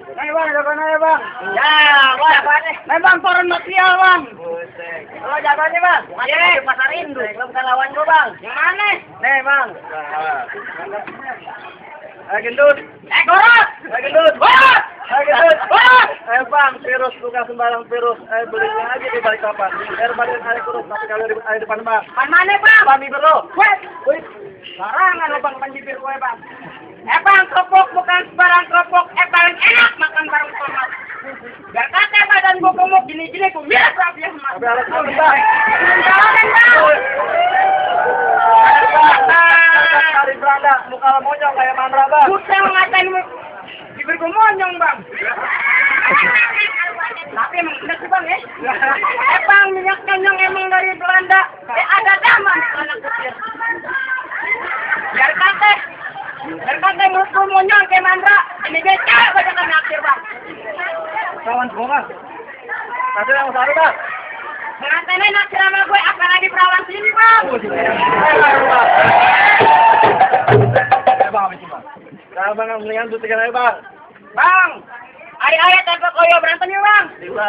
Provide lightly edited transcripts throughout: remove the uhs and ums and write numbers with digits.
Nih bang, jagoan aja bang. Ya, bang, jagoan nih. Nih bang, turun material bang. Lo jagoannya bang. Masih pasar induk. Lo bukan lawan gua bang. Yang mana? Nih bang. Gendut. Gorok. Gendut. Gendut. Bang, virus bukan sembarang virus. Belinya aja di balik papan. Balik air kurus, tapi kalau di air depan bang. Pan mana bang? Pan bibir lo. Wih. Larangan lo bang, pan bibir gue bang. Bang, kerupuk bukan sembarang kerupuk. Paling enak makan bareng tomat. Gak kata badan gue gemuk gini-gini, gue biar rapi ya mas. Tapi alat bang. Jangan bang. Kali beranda, muka lo monyong kayak Mandra bang. Bukan ngatain bibir gue monyong bang. Tapi emang bener sih bang ya. Bang, minyak kenyang emang dari Belanda. Ada daman anak kecil. Biar kate menurut gue monyong kayak Mandra. Ini beca banyak kan naksir bang. Kawan gue bang. Kasih yang satu bang. Pengantinnya naksir sama gue, apalagi perawan sini bang. Bang, apa sih bang? Kalau bang mendingan buktikan aja bang. Bang, hari-hari tanpa koyo berantem ya bang. Iya.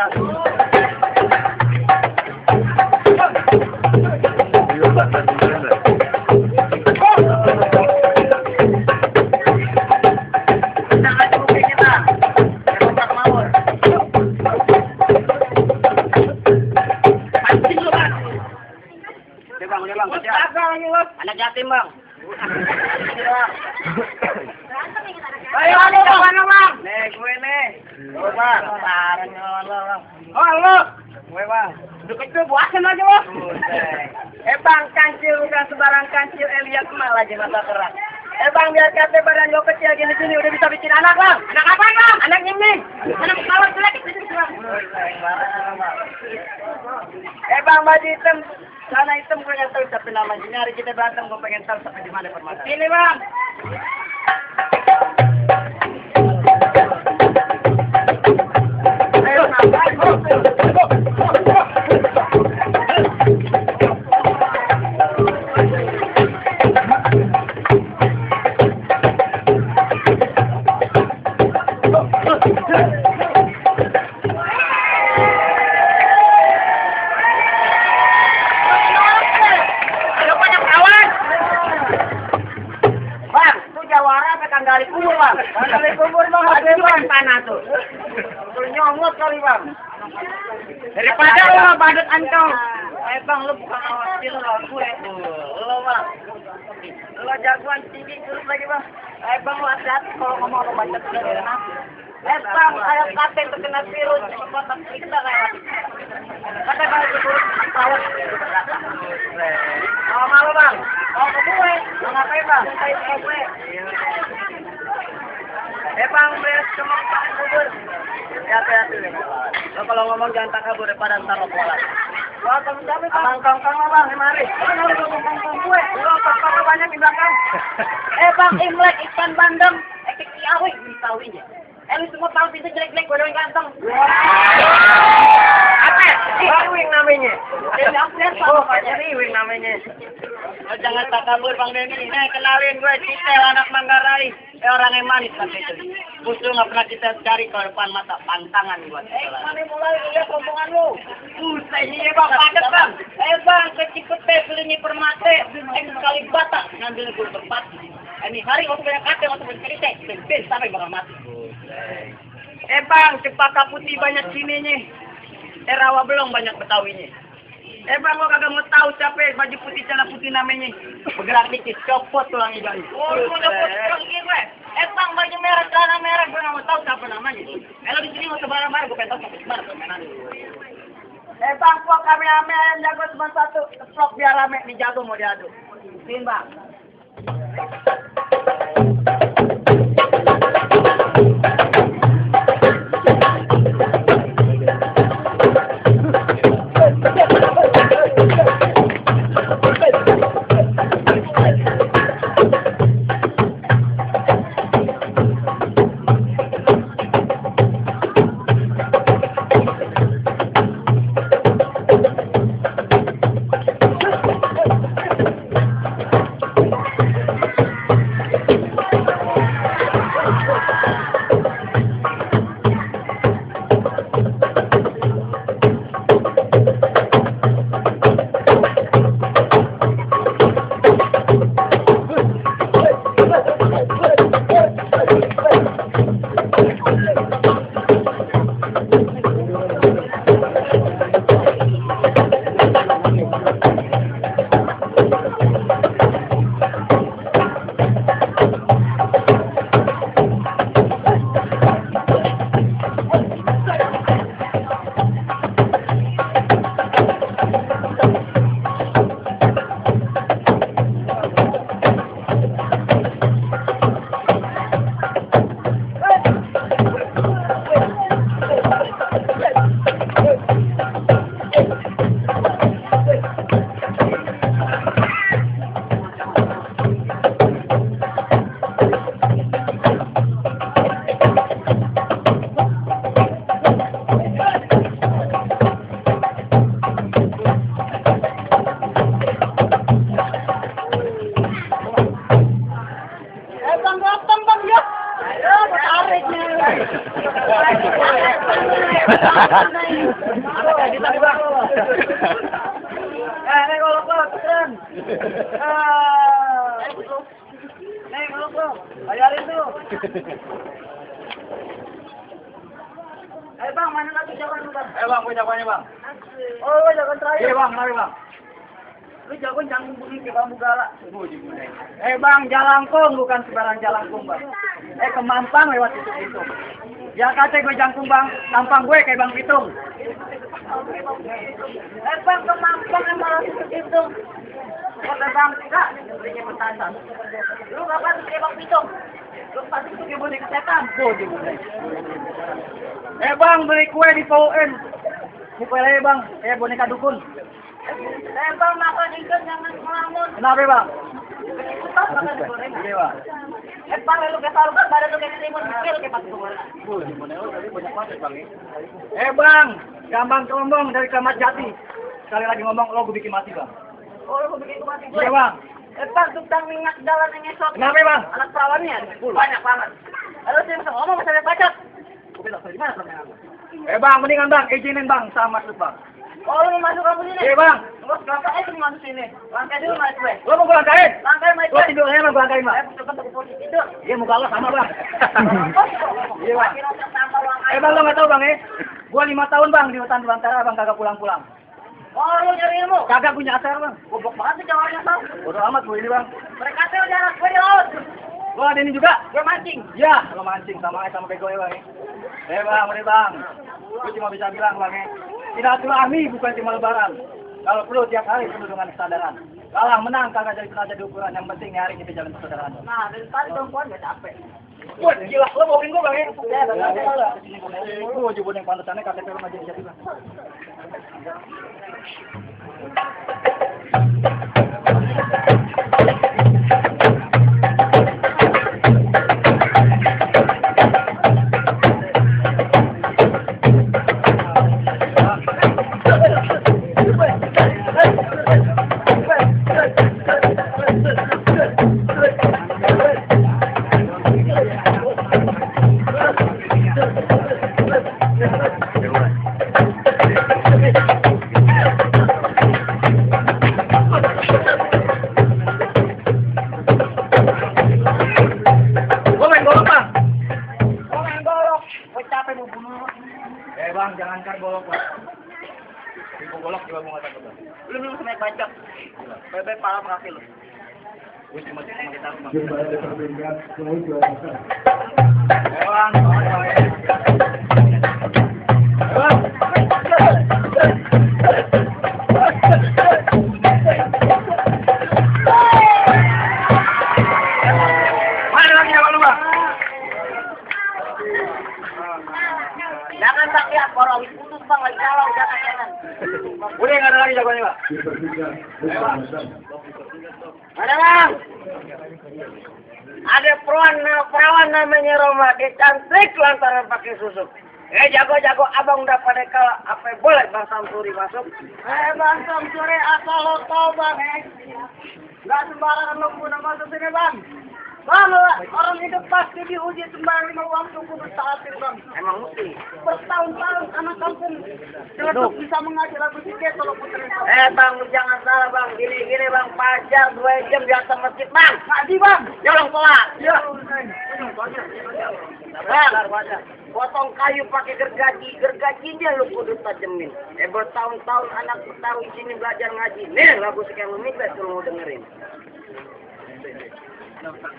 Anak yatim bang. Ayo mana bang? Nih gue nih. Gue bang. Taran bang. Oh lu. Gue bang. Deket tuh buasin aja bang. Bang, kancil bukan sebarang kancil. Lihat malah aja mata keras. Bang, biar kate badan lo kecil gini-gini udah bisa bikin anak bang. Anak apa bang? Anak nyiming. Anak kawat jelek itu bang. Bang, baju hitam. Sana hitam gue nggak tahu tapi namanya. Ini hari kita berantem gue pengen tahu sampai di mana permasalahan. Ini bang. Ayo ngapain? Gali kubur bang, gali kubur bang, ada bang tanah tuh. Nyomot kali bang. Daripada lo padat ancong. Bang lo bukan khawatir lo gue. Lo bang, lo jagoan tinggi terus lagi bang. Bang lo hati-hati kalau ngomong lo baca sudah kena. Bang, saya kate terkena virus kotak kita kayak. Kata bang itu kawat. Oh malu bang, oh ke gue, ngapain bang? Kayak ke gue. Bang, beres kemang kabur. Hati-hati deh. Lo kalau ngomong jangan tak kabur daripada ntar lo pola. Wah, kamu capek bang. Kang bang, mari. Lo kong gue. Lo kong banyak di belakang. Bang, Imlek ikan bandeng. Kiawi, tawinya. Lu semua tahu pintu jelek-jelek, gue doang ganteng. Apa? Riwing namanya. Riwing namanya. Oh, jangan tak kabur Bang Denny. Nih kenalin gue Citel anak Manggarai. Orang yang manis kan itu. Musuh nggak pernah kita cari ke depan mata, pantangan buat. Mana mulai lihat rombongan lu? Ini bang, padet bang. Bang, kecipete belinya permate. Sekali batak ngambil gue tempat. Ini hari waktu banyak kate waktu banyak cerita, ben sampai bakal mati. Bang, cempaka putih banyak sininya. Rawa belum banyak betawinya. Bang, lo kagak mau tahu siapa baju putih celana putih namanya. Bergerak dikit, copot tulang ibadah. Oh, lu mau copot tulang gue. Bang, baju merah, celana merah, gue nggak mau tahu siapa namanya. Lo di sini mau sebarang-barang, gue pengen tahu sampai semana permainan. Bang, kok kami ame ayam jago cuma satu. Vlog biar rame, nih jago mau diadu. Sini bang. Kita nih bang. Nih golok lo, keren. Nih golok lo, bayarin tuh. Bang, mana lagi jawaban lu bang? Bang, gue jawabannya bang. Oh, jawaban terakhir. Iya bang, mari bang. Lu jagoan jangan bunyi ke bambu galak. Bang, jalangkung bukan sembarang jalangkung bang. Ke Mampang lewat itu. Ya kata gue jangkung bang, tampang gue kayak Bang Pitung. Bang, ke Mampang emang itu. Kata bang, enggak, berinya petasan. Lu ngapain tuh kayak Bang Pitung? Lu pasti tuh kayak boneka setan. Tuh, di bang, beli kue di PON. Kue bang, kayak boneka dukun. Bang, makan ikan jangan ngelamun. Kenapa bang? Suka makan goreng. Iya bang. Bang, lu kayak taruh kan badan lu kayak timun kecil kayak pas gue. Banyak banget bang. Bang, gampang kerombong dari Kramat Jati. Sekali lagi ngomong, lo gue bikin mati bang. Oh, lo gue bikin mati gue? Iya bang. Bang, tukang minyak jalan yang ngesot. Kenapa bang? Anak perawannya, banyak banget. Lalu saya bisa ngomong, saya bacot. Gue bilang, di mana temennya aku? Bang, mendingan bang, izinin bang, sama masuk bang. Oh, lu mau masuk kamu sini? Iya bang. Lu langkah aja masuk sini. Langkah dulu mas gue. Lu mau gue langkahin? Langkahin mas gue. Lu tidurnya mau gue langkahin bang? Cepet ke posisi tidur. Iya, muka lo sama bang. Iya bang. Bang, lo gak tau bang Gua 5 tahun bang di hutan belantara bang, kagak pulang-pulang. Oh, lu nyari ilmu? Kagak punya asar bang. Goblok banget sih jawabannya bang. Bodoh amat gue ini bang. Mereka tuh jarak gue di laut. Gue ada ini juga. Gue mancing. Ya, lo mancing sama bego ya bang bang, mari bang. Gue cuma bisa bilang bang silaturahmi bukan cuma lebaran. Kalau perlu tiap hari penuh dengan kesadaran. Kalah menang kagak jadi ukuran. Yang penting hari kita jalan persaudaraan. Nah, dari tadi perempuan gak capek. Wah, gila, lo bawain gue bang ya? Ya, gue jebon yang pantesannya KTP lo aja jadi bang. Bang, jangankan golok bang. Ibu golok juga mau ngatakan bang. Belum sampai bacok. Bebe parah mengakhir lu. Gue cuma kita bang. Mana lagi ya lu bang? Jangan bang ya, orang putus bang lagi galau, jangan. Udah nggak ada lagi jagoannya bang. Ada bang. Ada perawan namanya Roma, dia cantik lantaran pakai susuk. Jago-jago abang udah pada kalah, apa boleh bang Samsuri masuk? Bang Samsuri asal lo tau bang nggak sembarangan lo guna masuk sini bang. Bang, orang hidup pasti diuji sembari uang tunggu bersahatir bang. Emang mesti. Bertahun-tahun anak kampung celetuk bisa mengaji lagu sikit kalau putri. Bang, jangan salah bang. Gini bang, pajar 2 jam di atas masjid bang. Ngaji bang. Nyolong sholat. Iya. Bang, potong kayu pakai gergajinya lu kudu tajemin. Bertahun-tahun anak tahu di sini belajar ngaji. Nih lagu sekian lu mikir lu mau dengerin. Yeah.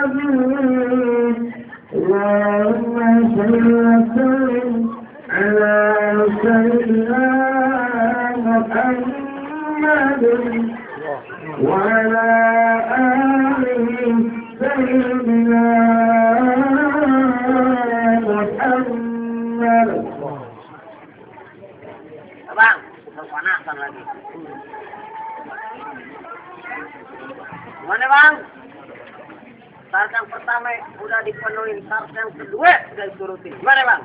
آمين. اللهم صل وسلم على سيدنا محمد وعلى آله سيدنا محمد. Bang, panasan lagi. Mana bang? Syarat yang pertama udah dipenuhi, syarat yang kedua udah diturutin. Gimana bang?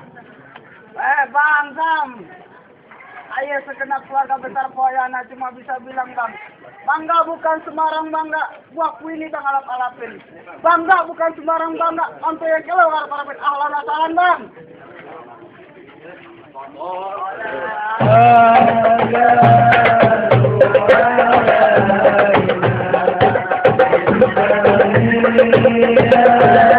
Bang Sam, ayo segenap keluarga besar Poyana cuma bisa bilang bang, bangga bukan sembarang bangga, buah ini bang alap-alapin. Bangga bukan sembarang bangga, untuk yang keluar parapin ahlan asalan bang. Yeah.